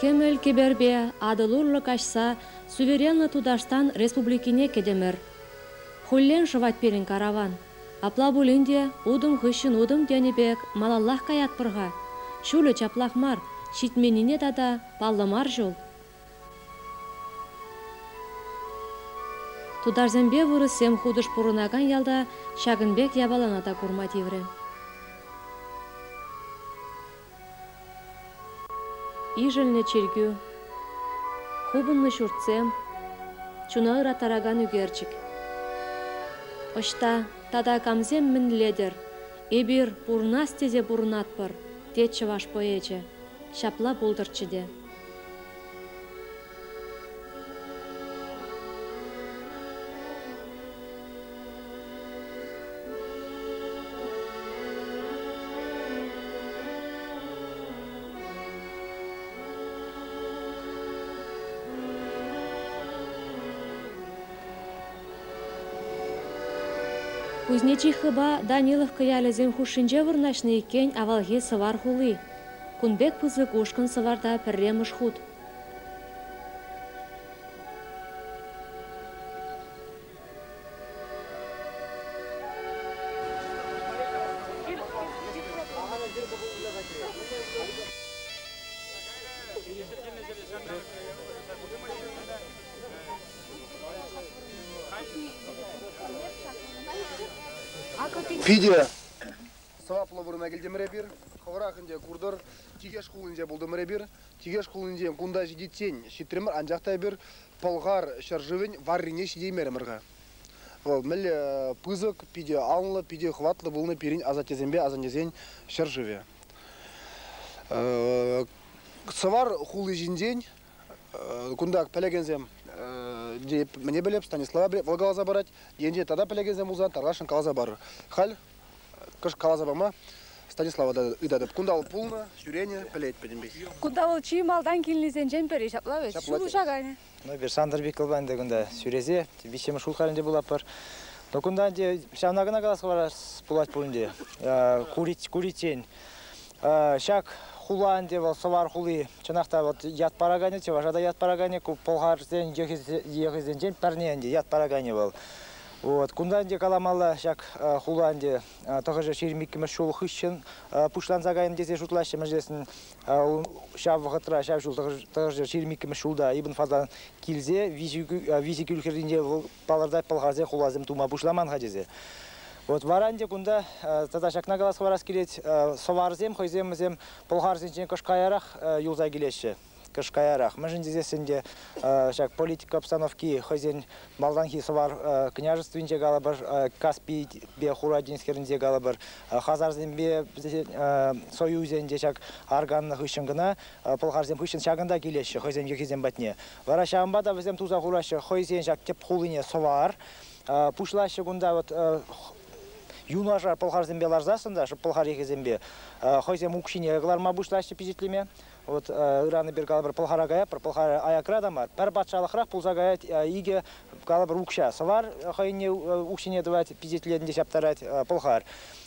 Кӗмӗл кӗперпе Атӑл урлӑ каҫса суверенлӑ Тутарстан Республикине кӗтӗмӗр. Хуллен шӑвать пирӗн караван. Апла пулин те утӑм хыҫҫӑн утӑм тенӗ пек малаллах каятпӑр-ха. Ҫулӗ чаплах мар, ҫитменнине тата паллӑ мар ҫул. Тутарсемпе вырӑссем хутӑш пурӑнакан ялта ҫакӑн пек япалана та курма тиврӗ. Ишӗлнӗ чиркӳ, хупӑннӑ ҫуртсем, чуна ыраттаракан ӳкерчӗк. Ӑҫта тата камсем мӗнле-тӗр, эпир пурӑнас тесе пурӑнатпӑр, тет чӑваш поэчӗ. Ҫапла пултӑрччӗ те. Кузнечихӑпа Даниловка ялӗсем хушшинче вырнаҫнӑ иккен авалхи Сӑвар хули. Кун пек пысӑк ушкӑн Сӑварта пӗрремӗш хут. Питӗ сӑваплӑ вырӑна килтӗмӗр эпир. Хӑвӑрах ӗнтӗ куртӑр, Тикеш хулинче пултӑмӑр эпир. Тикеш хулинчен кунта ҫитиччен ҫитрӗмӗр, анчах та эпир Пӑлхар ҫӗршывӗн варрине ҫитеймерӗмӗр-ха. Вӑл мӗнле пысӑк, питӗ анлӑ, питӗ хӑватлӑ пулнӑ пирӗн асаттесемпе асаннесен ҫӗршывӗ. Сӑвар хули ҫинчен кунта пӗлекенсем мӗне пӗлеп, Станислава пӗлеп, вӑл каласа парать. Енчен тата пӗлекенсем пулсан тархасшӑн каласа парӑр. Халь кӑшт каласа пама Станислава та ыйтатӑп. Кунта вӑл пулнӑ, ҫӳренӗ, пӗлет пӗтӗмпех. Кунта вӑл чи малтан килнисенчен пӗри, ҫапла вӗт? Ҫапла. Ҫул уҫаканӗ. Ну, эпир Сантӑр Пиккӑлпа ӗнтӗ кунта ҫӳресе виҫҫӗмӗш ҫул халь ӗнтӗ пулатпӑр. Но кунта ӗнтӗ ҫавна кӑна калас хӑварас пулать пуль ӗнтӗ. Куриччен. Ҫак хула ӗнтӗ вӑл Сӑвар хули. Чӑнах та вот ят параканӗ, чӑваша та ят параканӗ, ку пӑлхарсен йӑхӗсенчен пӗрне ӗнтӗ ят параканӗ вӑл. Вот. Кунта ӗнтӗ каламалла ҫак хула ӗнтӗ 922-мӗш ҫул хыҫҫӑн пуҫланса кайнӑ тесе шутлаҫҫӗ. Мӗншӗн ҫав вӑхӑтра, ҫав ҫул 922-мӗш ҫулта Ибн Фадлан килсе виҫӗ кӳл хӗрринче вӑл палӑртать пӑлхарсен хуласем тума пуҫламан-ха тесе. Вот вара ӗнтӗ кунта тата ҫакна калас хӑварас килет, сӑварсем хӑйсем вӗсем пӑлхарсенчен кӑшт каярах юлса килеҫҫӗ. Кӑшт каярах. Мӗншӗн тесессӗн те ҫак политика обстановки хӑйсен малтанхи сӑвар княжествинче калӑпӑр, Каспипе Хура тинӗс хӗрринче калӑпӑр, хазарсемпе союзӗнче ҫак арканнӑ хыҫҫӑн кӑна пӑлхарсем хыҫҫӑн ҫакӑнта килеҫҫӗ хӑйсен йӑхисем патне. Вара ҫавӑнпа та вӗсем туса хураҫҫӗ хӑйсен ҫак тӗп хулине Сӑвар. Пуҫлаҫҫӗ кунта вот юнашар пӑлхарсемпе ларсассӑн та, пӑлхар йӑхӗсемпе, хӑйсем укҫине кӑларма пуҫлаҫҫӗ пичетлеме. Вот ыран эпир калӑпӑр Пӑлхара каятпӑр, Пӑлхар аякра та мар, пӗр патшалӑхрах пулса каять икӗ калӑпӑр укҫа. Сӑвар хӑйне укҫине тӑвать, пичетленӗ те ҫаптарать Пӑлхар.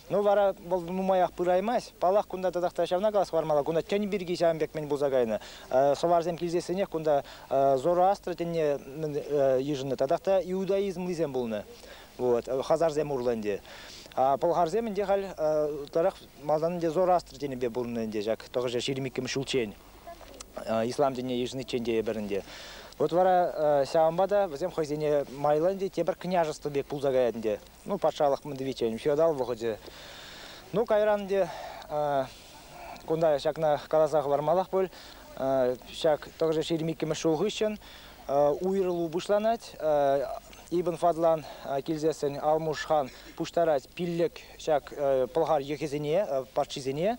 Ну вара вӑл нумаях пыраймасть. Паллах, кунта татах та ҫавна калас хӑвармалла. Кунта тӗн пирки ҫавӑн пек мӗн пулса кайнӑ. Сӑварсем килсессӗнех кунта Зороастр тӗнне йышӑннӑ. Татах та иудаизмлисем пулнӑ. Вот, хазарсем урлӑ ӗнтӗ. А пӑлхарсем ӗнтӗ халь ытларах малтан ӗнтӗ Зороастр тенипе пурӑннӑ ӗнтӗ ҫак 922-мӗш ҫулччен. Ислам тӗнне йышӑниччен те эпир ӗнтӗ. Вот вара ҫавӑнпа та вӗсем хӑйсене майлӑ ӗнтӗ тепӗр княжество пек пулса каять ӗнтӗ. Ну, патшалӑх мӗн тӑвиччен, феодал вӑхӑчӗ. Ну, кайран ӗнтӗ кунта ҫакна каласа хӑвармаллах пуль. Ҫак 922-мӗш ҫул хыҫҫӑн уйрӑлу пуҫланать. Ибн Фадлан килсессӗн Алмуш хан пуҫтарать пиллӗк ҫак пӑлхар йӑхӗсене, патшисене.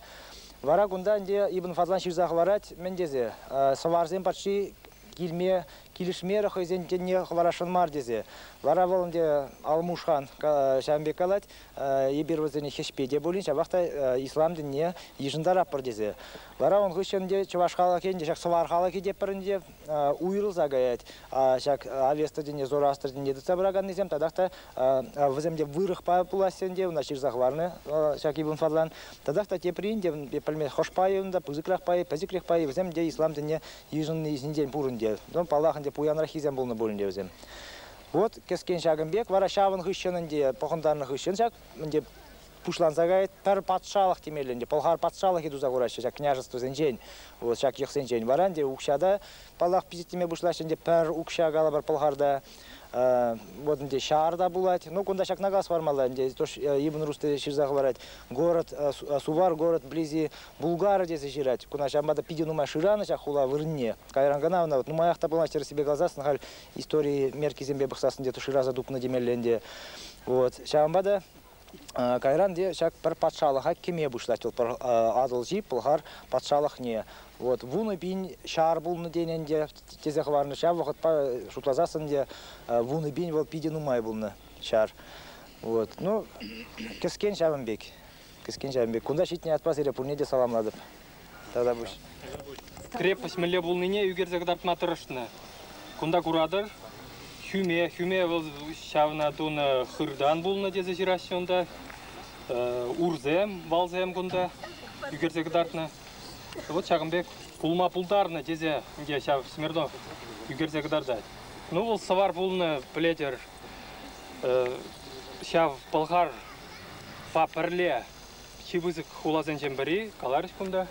Вара кунта ӗнтӗ Ибн Фадлан ҫырса хӑварать мӗн тесе. Сӑварсен патши килме килӗшмерӗ хӑйсен тӗнне хӑварасшӑн мар тесе. Вара вӑл ӗнтӗ Алмуш хан ҫавӑн пек калать, эпир вӗсене хӗҫпе те пулин, ҫапах та ислам тӗнне йышӑнтаратпӑр тесе. Вара ун хыҫҫӑн ӗнтӗ чӑваш халӑхӗ ӗнтӗ ҫак сӑвар халӑхӗ тетпӗр ӗнтӗ уйрӑлса каять. Ҫак Авеста тӗнне, Зороастр тӗнне тытса пыраканнисем татах та вӗсем те вырӑхпа пулаҫҫӗ ӗнтӗ, ӑна ҫырса хӑварнӑ ҫак Ибн Фадлан. Татах та теприн те пӗлме хӑш пайӗ унта, пысӑкрах пайӗ, пӗчӗкрех пайӗ, вӗсем те ислам тӗнне йышӑннисенчен пур ӗнтӗ. Ну, паллах ӗнтӗ, пуянраххисем пулнӑ пуль ӗнтӗ вӗсем. Вот кӗскен ҫакӑн пек, вара ҫавӑн хыҫҫӑн ӗнтӗ пӑхӑнтарнӑ хыҫҫӑн ҫак ӗнтӗ пуҫланса каять пӗр патшалӑх темелле ӗнтӗ, Пӑлхар патшалӑхӗ туса хураҫҫӗ ҫак княжествосенчен, вот ҫак йӑхсенчен. Вара ӗнтӗ укҫа та, паллах, пичетлеме пуҫлаҫҫӗ ӗнтӗ пӗр укҫа калӑпӑр Пӑлхарта. Вот ӗнтӗ ҫар та пулать. Ну, кунта ҫакна калас хӑвармалла ӗнтӗ, Ибн Рус ҫырса хӑварать. Город, Сувар город вблизи Булгара тесе ҫырать. Куна ҫавӑнпа та питӗ нумай шыранӑ ҫак хула вырӑнне. Кайран кӑна ӑна вот нумаях та пулмасть тӗрӗссипе каласассӑн халь истори меркисемпе пӑхсассӑн те шыраса тупнӑ темелле ӗнтӗ. Вот. Ҫавӑнпа та кайран те ҫак пӗр патшалӑха кӗме пуҫлать вӑл Атӑлҫи Пӑлхар патшалӑхне. Вот 10 000 ҫар пулнӑ тенӗ ӗнтӗ тесе хӑварнӑ. Ҫав вӑхӑтпа шутласассӑн те 10 000 вӑл питӗ нумай пулнӑ ҫар. Вот. Ну, кӗскен ҫавӑн пек. Кӗскен ҫавӑн пек. Кунта ҫитнӗ ятпа сире пурне те саламлатӑп. Тавтапуҫ. Крепость мӗнле пулнине ӳкерсе кӑтартма тӑрӑшнӑ. Кунта куратӑр, хӳме, хӳме вӑл ҫавна тунӑ хыртан пулнӑ тесе ҫыраҫҫӗ унта. Урсем, валсем кунта ӳкерсе кӑтартнӑ. Вот ҫакӑн пек пулма пултарнӑ тесе ӗнтӗ ҫав Смирнов ӳкерсе кӑтартать. Ну, вӑл сӑвар пулнӑ, пӗлетӗр, ҫав Пӑлхарпа пӗрле чи пысӑк хуласенчен пӗри, каларӗҫ кунта.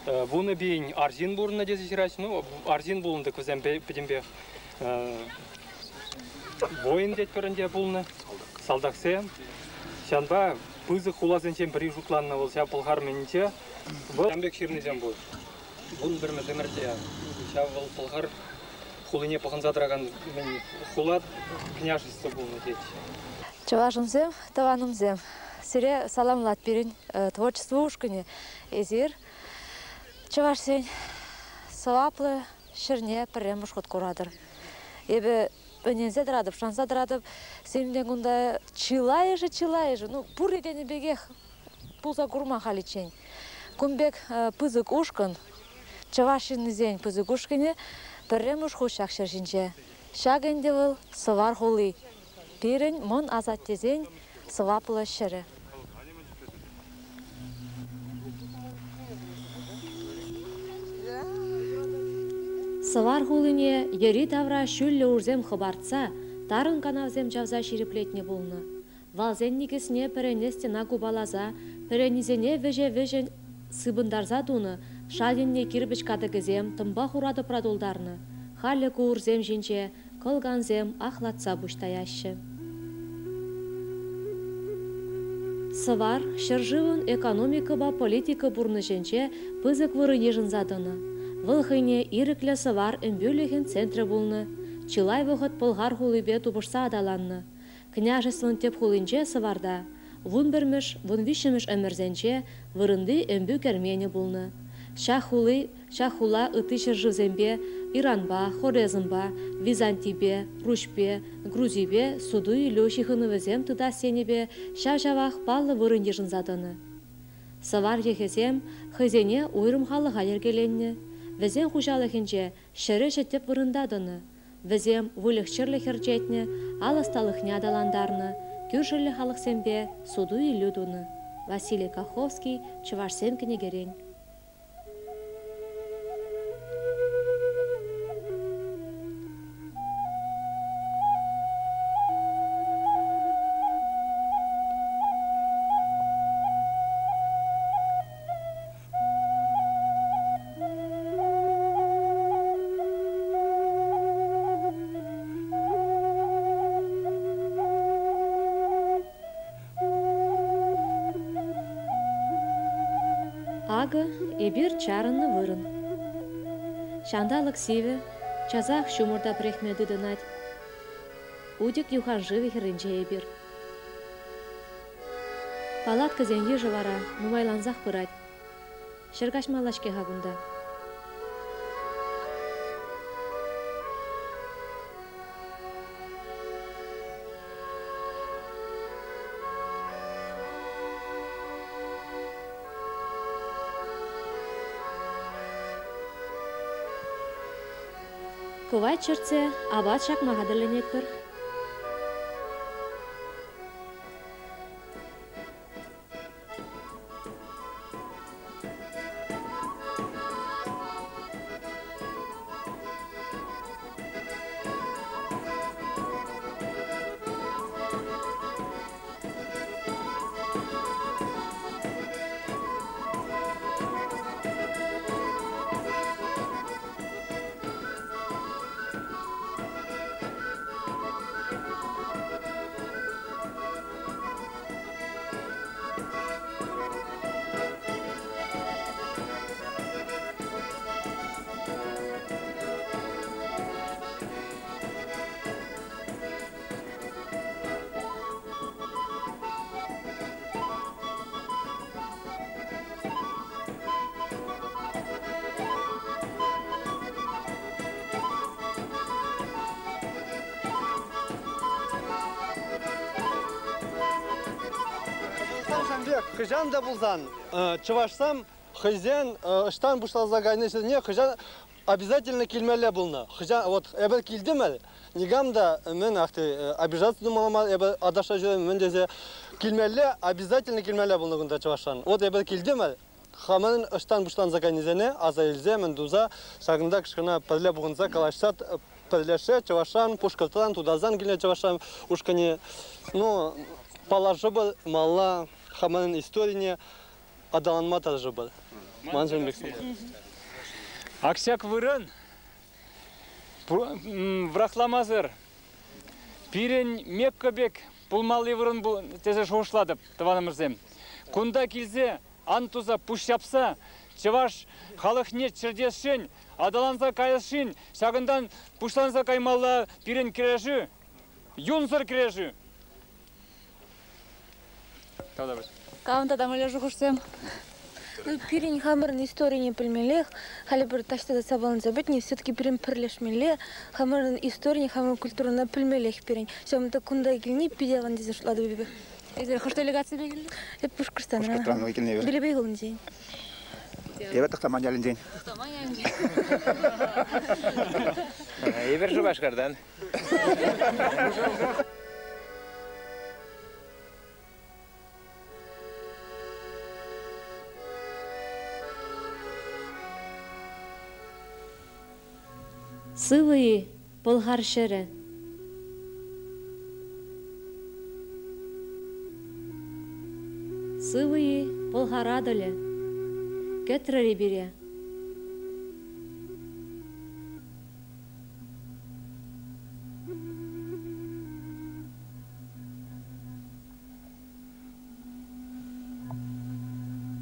10 000 арҫын пурӑннӑ тесе ҫыраҫҫӗ. Ну, арҫын пулнӑ-тӑк вӗсем пӗтӗмпех воин тетпӗр ӗнтӗ пулнӑ, салтаксем. Ҫавӑнпа пысӑк хуласенчен пӗри шутланнӑ вӑл ҫав Пӑлхар мӗнӗнче. Вӑл ҫавӑн пек ҫырнисем пур. 11-мӗш ӗмӗрте ҫав вӑл Пӑлхар хулине пӑхӑнса тӑракан хула княжество пулнӑ тет. Чӑвашӑмсем, тӑванӑмсем, сире саламлать пирӗн творчество ушкӑнӗ. Эсир чӑвашсен сӑваплӑ ҫӗрне пӗрремӗш хут куратӑр. Эпӗ ӗненсе тӑратӑп, шанса тӑратӑп. Сирӗнтен кунта чылайӑшӗ-чылайӑшӗ, ну, пурте тенӗ пекех пулса курман халиччен. Кун пек пысӑк ушкӑн, чӑваш ҫыннисен пысӑк ушкӑнӗ пӗрремӗш хут ҫак ҫӗр ҫинче. Ҫак ӗнтӗ вӑл Сӑвар хули. Пирӗн мӑн асаттесен сӑваплӑ ҫӗрӗ. Сӑвар хулине йӗри-тавра ҫӳллӗ урсем хӑпартса, тарӑн канавсем чавса ҫирӗплетнӗ пулнӑ. Валсен никӗсне пӗрене стена купаласа, пӗренисене вӗҫе-вӗҫӗн сыпӑнтарса тунӑ, шал енне кирпӗч катӑкӗсем тӑмпа хура тӑпра тултарнӑ. Халӗ ку урсем ҫинче кӑлкансем ахлатса пуҫ таяҫҫӗ. Сӑвар ҫӗршывӑн экономикӑпа политика пурнӑҫӗнче пысӑк вырӑн йышӑнса тӑнӑ. Вӑл хӑйне ирӗклӗ Сӑвар ӗмпӳлӗхӗн центрӗ пулнӑ, чылай вӑхӑт Пӑлхар хулипе тупӑшса аталаннӑ. Княжествӑн тӗп хулинче Сӑварта 11-мӗш, 13-мӗш ӗмӗрсенче вырӑнти ӗмпӳ керменӗ пулнӑ. Ҫак хули, ҫак хула ытти ҫӗршывсемпе Иранпа, Хорезмпа, Византипе, Руҫпе, Грузипе суту-илӳ ҫыхӑнӑвӗсем тытас енӗпе ҫав-ҫавах паллӑ вырӑн йышӑнса тӑнӑ. Сӑвар йӑхӗсем хӑйсене уйрӑм халӑха йӗркеленнӗ. Вӗсен хуҫалӑхӗнче ҫӗр ӗҫӗ тӗп вырӑнта тӑнӑ. Вӗсем выльӑх-чӗрлӗх ӗрчетнӗ, ал ӑсталӑхне аталантарнӑ, кӳршӗллӗ халӑхсемпе суту-илӳ тунӑ. Василий Каховский «Чӑвашсем» кӗнекерен. Акӑ эпир чарӑннӑ вырӑн. Ҫанталӑк сивӗ, часах ҫумӑр та пӗрӗхме тытӑнать. Утьӑк юханшывӗ хӗрринче эпир. Палаткӑсен йышӗ вара нумайлансах пырать. Ҫӗр каҫмалла-ҫке-ха кунта. Кӑвайт чӗртсе апат ҫакма хатӗрленетпӗр. Хӑҫан та пулсан чӑвашсем хӑйсен ӑҫтан пуҫласа кайнӑ ҫӗрне хӑҫан обязательно килмелле пулнӑ. Хӑҫан вот эпир килтӗмӗр, никам та мӗн ах ты обижаться думала мар, эпир аташа ҫӳремӗн мӗн тесе килмелле, обязательно килмелле пулнӑ кунта чӑвашран. Вот эпир килтӗмӗр, хамӑрӑн ӑҫтан пуҫланса кайнисене аса илсе мӗн туса ҫакӑнта кӑшкӑна пӗрле пухӑнса калаҫса пӗрлеше чӑвашран, Пушкӑртран, Тутарстан килнӗ чӑвашран ушкӑнӗ, ну, паллашӑпӑр, малла хамӑрӑн историне аталанма тӑрӑшӑпӑр. Маншӑн пек Ак ҫак вырӑн вӑрахламасӑр пирӗн Мекка пек пулмалли вырӑн тесе шухӑшлатӑп, тӑванӑмӑрсем. Кунта килсе ан туса пуҫ ҫапса чӑваш халӑхне чӗртесшӗн, аталанса каясшӑн ҫакӑнтан пуҫланса каймалла пирӗн кӗрешӳ, юнсӑр кӗрешӳ. Кам тата мӗнле шухӑшсем? Пирӗн хамӑрӑн историне пӗлмеллех, халӗ пӗр таҫта та сапаланса пӗтнӗ, все-таки пирӗн пӗрлешмелле, хамӑрӑн историне, хамӑрӑн культурӑна пӗлмеллех пирӗн. Ҫавӑнпа кунта килни питӗ аван тесе шутлатӑп эпӗ. Эсир хӑш делегаципе килнӗ? Эп Пушкӑртстанра. Пушкӑртстанран килнӗ эпир. Белебей хулинчен. Эпӗ Тӑхтаман ялӗнчен. Тӑхтаман ялӗнчен. Эпир Шупашкартан. Сывӑ-и, Пӑлхар ҫӗрӗ? Сывӑ-и, Пӑлхар Атӑлӗ? Кӗтрӗр-и пире?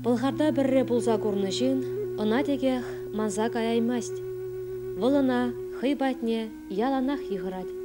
Пӑлхарта пӗрре пулса курнӑ ҫын ӑна текех манса каяймасть. Вӑл ӑна хӑй патне яланах йыхӑрать.